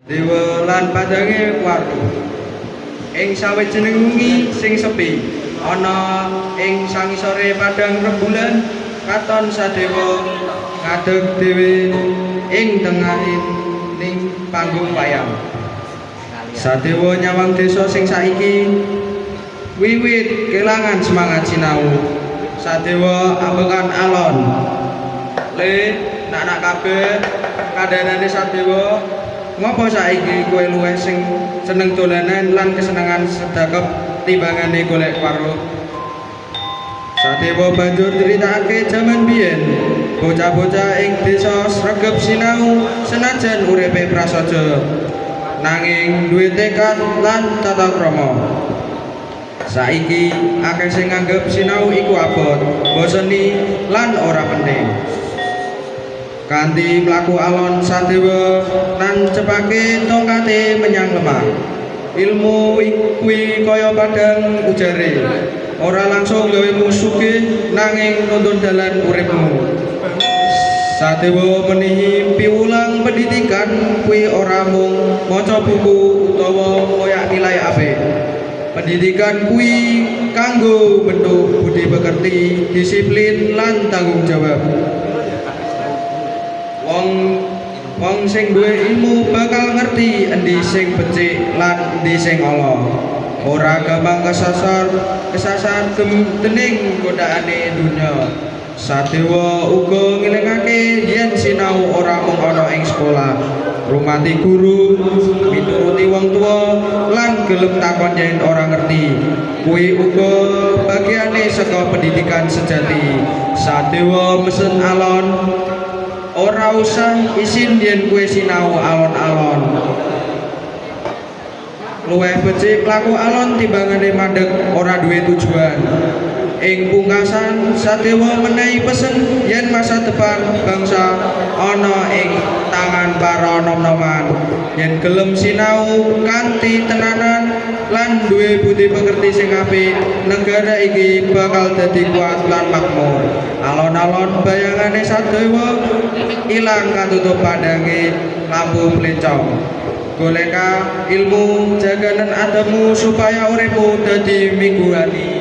Dewa lan padange wartu. Ing sawijining wengi sing sepi, ana ing sangisore padhang rembulan, katon Sadewa ngadeg dhewe ing tengahing ning panggung wayang. Sadewa nyawang desa sing saiki wiwit kelangan semangat sinau. Sadewa ambekan alon. Le, nak-nak kabeh, kandhanane Sadewa, ngopo saiki kowe luwih sing seneng dolanan lan kesenengan sedakep timbangane golek kawruh? Sadewa banjur nyritakake jaman biyen, bocah-bocah ing desa sregep sinau senajan uripe prasaja, nanging duwe tekad lan tata krama. Saiki akeh sing nganggep sinau iku abot, mboseni lan ora penting. Kanthi mlaku alon, Sadewa nancepake tongkate menyang lemah. Ilmu kuwi kaya padhang, ujare. Ora langsung gawemu sugih, nanging nuntun dalan uripmu. Sadewa menehi piwulang pendidikan kuwi ora mung maca buku utawa ngoyak nilai apik. Pendidikan kuwi kanggo bentuk budi pekerti, disiplin lan tanggung jawab. Wong wong sing duwe ilmu bakal ngerti endi sing becik lan endi sing ala. Ora gampang kesasar dening godhaane donya. Sadewa uga ngelingake yen sinau ora mung ana ing sekolah. Ngrumati guru, mituruti wong tuwa lan gelem takon yen ora ngerti. Kuwi uga bagiane saka pendidikan sejati. Sadewa mesen alon, ora usah isin yen kowe sinau alon-alon. Luwih becik mlaku alon timbangane mandeg ora duwe tujuan. Ing pungkasan, Sadewa menehi pesen yen masa depan bangsa ana ing tangan para nom-noman. Yen gelem sinau kanthi tenanan lan duwe budi pekerti sing apik, negara iki bakal dadi kuat lan makmur. Alon-alon bayangane Sadewa ilang katutup padhange lampu blencong. Goleka ilmu, jaganen adabmu supaya uripmu dadi migunani.